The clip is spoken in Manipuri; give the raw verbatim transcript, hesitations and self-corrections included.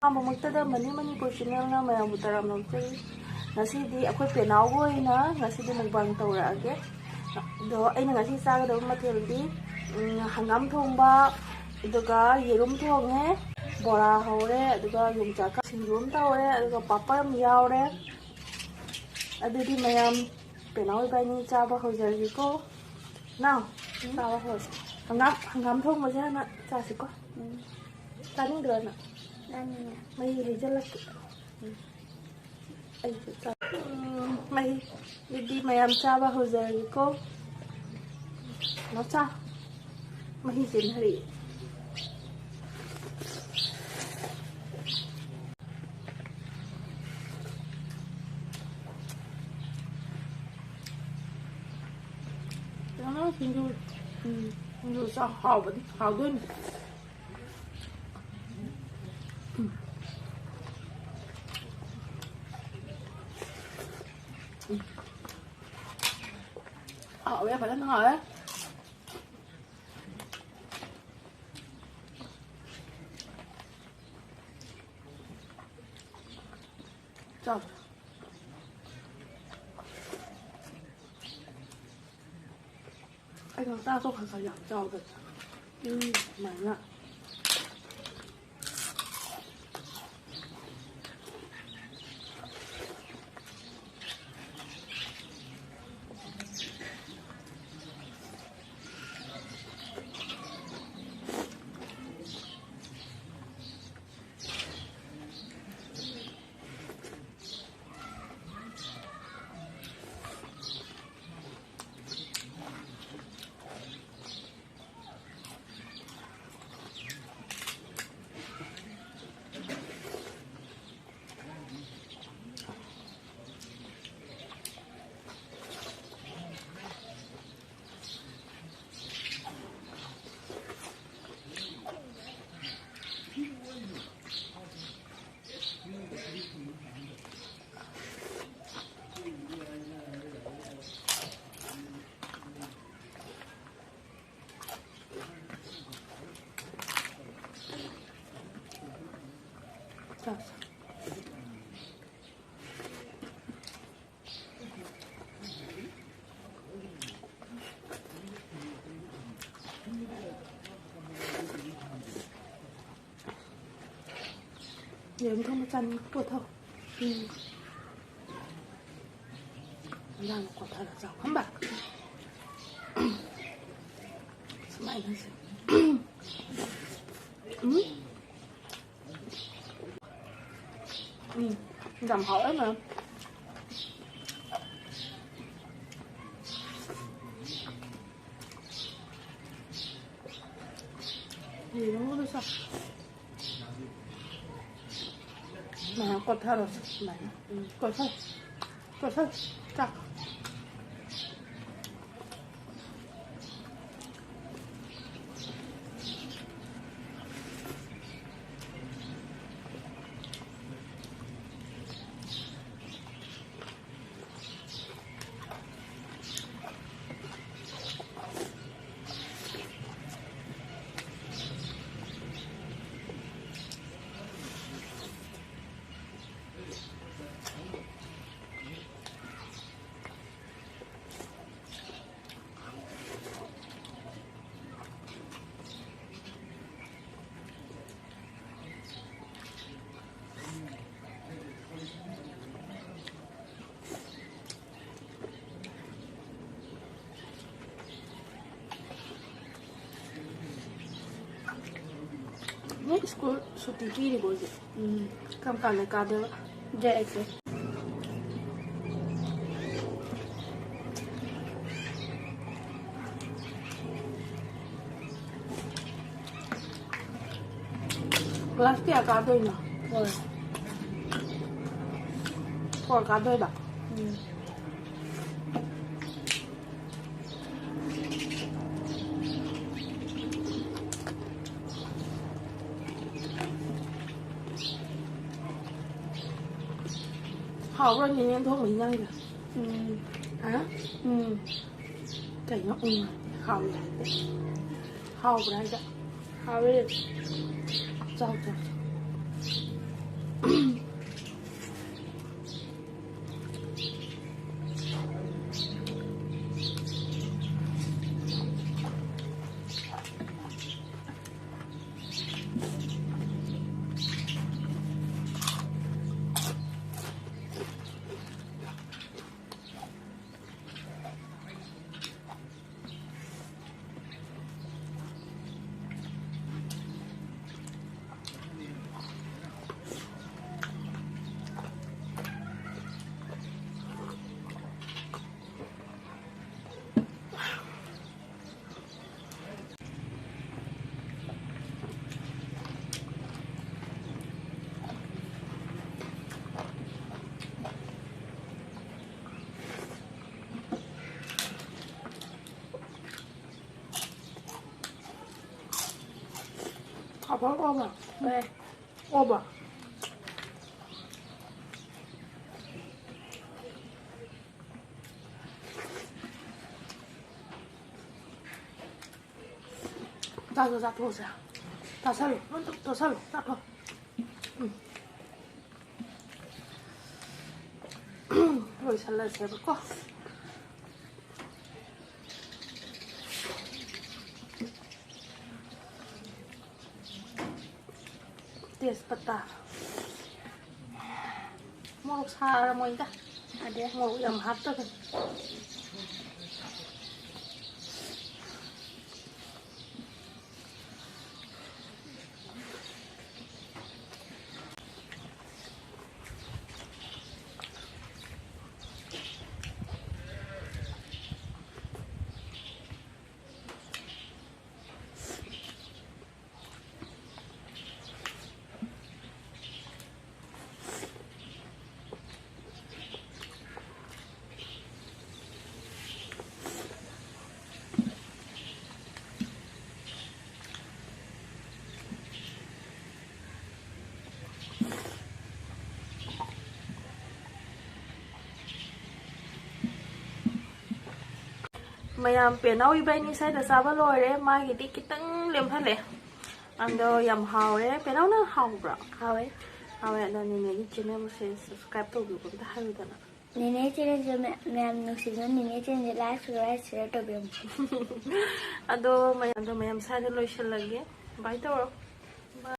ꯑꯍꯥꯟꯕꯃꯛꯇꯗ ꯃꯅꯤ ꯃꯅꯤꯄꯨꯔ ꯆꯦꯅꯦꯜꯅ ꯃꯌꯥꯝꯕꯨ ꯇꯔꯥꯝꯅ ꯑꯣꯛꯆꯔꯤ꯫ ꯉꯁꯤꯗꯤ ꯑꯩꯈꯣꯏ ꯄꯦꯅꯥꯎꯒꯤ ꯑꯣꯏꯅ ꯉꯁꯤꯗꯤ ꯃꯨꯛꯕꯥꯡ ꯇꯧꯔꯛꯑꯒꯦ꯫ ꯑꯗꯣ ꯑꯩꯅ ꯉꯁꯤ ꯆꯥꯒꯗꯕ ꯃꯊꯦꯜꯗꯤ, ꯎꯝ, ꯍꯪꯒꯥꯝ ꯊꯣꯡꯕ, ꯑꯗꯨꯒ ꯌꯦꯔꯨꯝ ꯊꯣꯡꯉꯦ, ꯕꯣꯔꯥ ꯍꯧꯔꯦ, ꯑꯗꯨꯒ ꯌꯣꯡꯆꯥꯛꯀ ꯁꯤꯡꯖꯨ ꯑꯃ ꯇꯧꯔꯦ, ꯑꯗꯨꯒ ꯄꯥꯄꯔ ꯑꯃ ꯌꯥꯎꯔꯦ꯫ ꯑꯗꯨꯗꯤ ꯃꯌꯥꯝ ꯄꯦꯅꯥꯎ ꯏꯕꯥꯅꯤ ꯆꯥꯕ ꯍꯧꯖꯔꯒꯦꯀꯣ꯫ ꯅꯥꯎ, ꯎꯝ꯫ ꯆꯥꯕ ꯍꯧꯔꯁꯤ꯫ ꯍꯪꯒꯥꯝ, ꯍꯪꯒꯥꯝ ꯊꯣꯡꯕꯁꯦ ꯍꯥꯟꯅ ꯆꯥꯁꯤꯀꯣ꯫ ꯎꯝ꯫ ꯆꯥꯅꯤꯡꯗ꯭ꯔꯣ ꯅꯪ? ꯆꯥꯅꯤꯡꯉꯦ꯫ ꯃꯍꯤ ꯍꯩꯖꯤꯜꯂꯛꯀꯦ꯫ ꯎꯝ꯫ ꯑꯩꯁꯨ ꯆꯥ-, ꯎꯝ, ꯃꯍꯤ꯫ ꯑꯗꯨꯗꯤ ꯃꯌꯥꯝ ꯆꯥꯕ ꯍꯧꯖꯔꯒꯦꯀꯣ꯫ ꯅꯥꯎꯆꯥ, ꯃꯍꯤ ꯆꯦꯟꯊꯔꯛꯑꯦ꯫ ꯀꯩꯅꯣ, ꯁꯤꯡꯖꯨ, ꯎꯝ, ꯁꯤꯡꯖꯨ ꯆꯥ ꯍꯥꯎꯕꯅꯤ, ꯍꯥꯎꯗꯣꯏꯅꯤ꯫ ꯎꯝ꯫ ꯍꯥꯎꯋꯦ, ꯐꯖꯅ ꯍꯥꯎꯋꯦ꯫ ꯆꯥꯎ꯫ ꯑꯩ ꯉꯟꯇꯥ ꯇꯣꯛꯈ꯭ꯔꯒ ꯌꯥꯝ ꯆꯥꯎꯗꯅ꯫ ꯎꯝ꯫ ꯑꯗꯨꯃꯥꯏꯅ꯫ ꯌꯦꯔꯨꯝ ꯊꯣꯡꯕ ꯆꯥꯅꯤꯡꯉꯤ꯫ ꯄꯣꯊꯥꯎ꯫ ꯎꯝ꯫ ꯏꯟꯖꯥꯡ ꯀꯣꯠꯊꯔ ꯆꯥꯎ꯫ ꯈꯪꯕ꯭ꯔꯥ? ꯁꯨꯃꯥꯏꯅ ꯁꯦ꯫ ꯎꯝ꯫ ꯎꯝ꯫ ꯌꯥꯝ ꯍꯥꯎꯋꯦ, ꯃꯌꯥꯝ꯫ ꯌꯦꯔꯨꯝꯒꯗꯣ ꯆꯥꯎ꯫ ꯁꯨꯃꯥꯏꯅ ꯀꯣꯠꯊꯔꯣ꯫ ꯁꯨꯃꯥꯏꯅ꯫ ꯎꯝ, ꯀꯣꯠꯊꯔꯣ꯫ ꯀꯣꯠꯊꯔꯣ꯫ ꯆꯥꯎ꯫ ꯅꯣꯏ ꯁ꯭ꯀꯨꯜ ꯁꯨꯇꯤ ꯄꯤꯔꯤꯕꯣ ꯍꯧꯖꯤꯛ? ꯎꯝ꯫ ꯀꯔꯝ ꯀꯥꯟꯗ ꯀꯥꯗꯣꯏꯕ? ꯗꯦꯠ ꯑꯩꯠꯇ꯫ ꯀ꯭ꯂꯥꯁ ꯀꯌꯥ ꯀꯥꯗꯣꯏꯅꯣ? ꯐꯣꯔ꯫ ꯐꯣꯔ ꯀꯥꯗꯣꯏꯕ? ꯎꯝ꯫ ꯍꯥꯎꯕ꯭ꯔꯣ ꯅꯦꯅꯦ ꯊꯣꯡꯕ ꯏꯟꯖꯥꯡꯁꯦ? ꯎꯝ꯫ ꯍꯥ? ꯎꯝ꯫ ꯀꯩꯅꯣ ꯎꯝ ꯍꯥꯎꯋꯦ ꯍꯥꯏꯗꯤ? ꯍꯥꯎꯕ꯭ꯔꯥ ꯍꯥꯏꯕ? ꯍꯥꯎꯋꯦ꯫ ꯆꯥꯎ, ꯆꯥꯎ, ꯆꯥꯎ꯫ ꯄꯥꯐꯣꯔ ꯑꯣꯕ꯫ ꯍꯣꯏ꯫ ꯑꯣꯕ꯫ ꯆꯥꯊꯣꯛ, ꯆꯥꯊꯣꯛꯑꯁꯦ꯫ ꯆꯥꯁꯜꯂꯨ, ꯂꯣꯏ ꯇꯣ-, ꯇꯣꯠꯁꯜꯂꯨ, ꯆꯥꯊꯣꯛ꯫ ꯎꯝ꯫ ꯂꯣꯏꯁꯜꯂꯁꯦꯕꯀꯣ꯫ ꯇꯦꯖꯄꯇꯥ꯫ ꯃꯣꯔꯣꯛ ꯁꯥꯔꯝꯃꯣꯏꯗ꯫ ꯑꯗꯩ ꯃꯣꯔꯣꯛ ꯌꯥꯝ ꯍꯥꯞꯇꯕꯅꯤ꯫ ꯃꯌꯥꯝ, ꯄꯦꯅꯥꯎ ꯏꯕꯥꯏꯅꯤ ꯁ꯭ꯋꯥꯏꯗ ꯆꯥꯕ ꯂꯣꯏꯔꯦ꯫ ꯃꯥꯒꯤꯗꯤ ꯈꯤꯇꯪ ꯂꯦꯝꯍꯜꯂꯦ꯫ ꯑꯗꯣ ꯌꯥꯝ ꯍꯥꯎꯔꯦ꯫ ꯄꯦꯅꯥꯎ, ꯅꯪ ꯍꯥꯎꯕ꯭ꯔꯣ? ꯍꯥꯎꯋꯦ꯫ ꯍꯥꯎꯋꯦ꯫ ꯑꯗꯣ ꯅꯦꯅꯦꯒꯤ ꯆꯦꯅꯦꯜꯁꯦ ꯁꯕꯁꯀ꯭ꯔꯥꯏꯕ ꯇꯧꯕꯤꯌꯨ ꯑꯝꯇ ꯍꯥꯏꯔꯨꯗꯅ꯫ ꯅꯦꯅꯦ ꯆꯦꯅꯦꯜꯁꯦ ꯃꯌꯥꯝ ꯅꯨꯡꯁꯤꯕꯅ ꯅꯦꯅꯦ ꯆꯦꯅꯦꯜꯁꯦ ꯂꯥꯏꯛ ꯁꯕꯁꯀ꯭ꯔꯥꯏꯕ ꯁꯤꯌꯔ ꯇꯧꯕꯤꯔꯝꯃꯨ꯫ ꯑꯗꯣ ꯃꯌꯥꯝꯗꯣ ꯃꯌꯥꯝ ꯁ꯭ꯋꯥꯏꯗ ꯂꯣꯏꯁꯤꯜꯂꯒꯦ꯫ ꯕꯥꯏ ꯇꯧꯔꯣ꯫